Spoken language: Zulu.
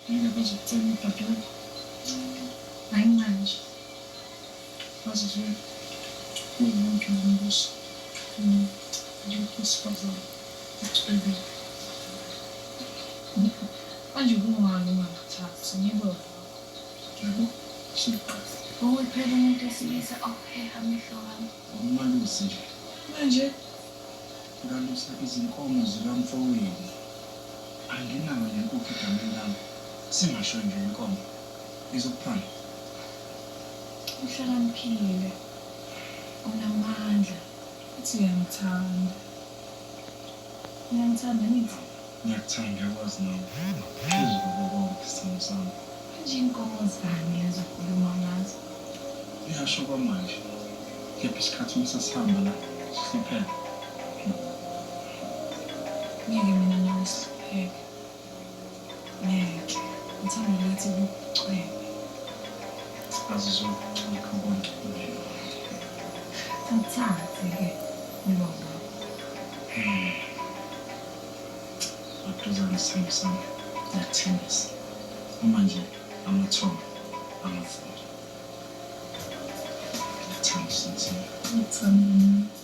Ngeke bazokucela udadewethu. Hayi manje. Bazizwe kuwumuntu wombuso. Umuntu wesifazane ucebile. Manje kungani ungangithathi ngibe wakho? Yabo, suqala. Wowe phela umuntu wesilisa oheha amehlo wami. Umalusi nje. Manje Ngalusa izinkomo zikamfowenu. Anginayo nenkukhu egameni lami. Singasho nje inkomo. Ngizokuphani? Uhlakaniphile. Unamandla. Futhi uyangithanda. Uyangithanda angithi? Ngiyakuthanda ngiyakwazi nawe. Phezu kwako konke sithando sami. Manje inkomo zani lezo okhuluma ngazo? Uyasho kwamanje. Kepha isikhathi uma sesihamba la sihlupheka. Ngeke mina nawe sihlupheke. Ngeke. Uthando lwethu lubucwebe. Azizokuyikho konke nje. Angithathe-ke ngibe wakho. Maduzane sithando sami. Ngiyakuthembisa. Uma nje amathongo angavuma. Ngiyakuthanda sithando sami. Ngikuthanda mina.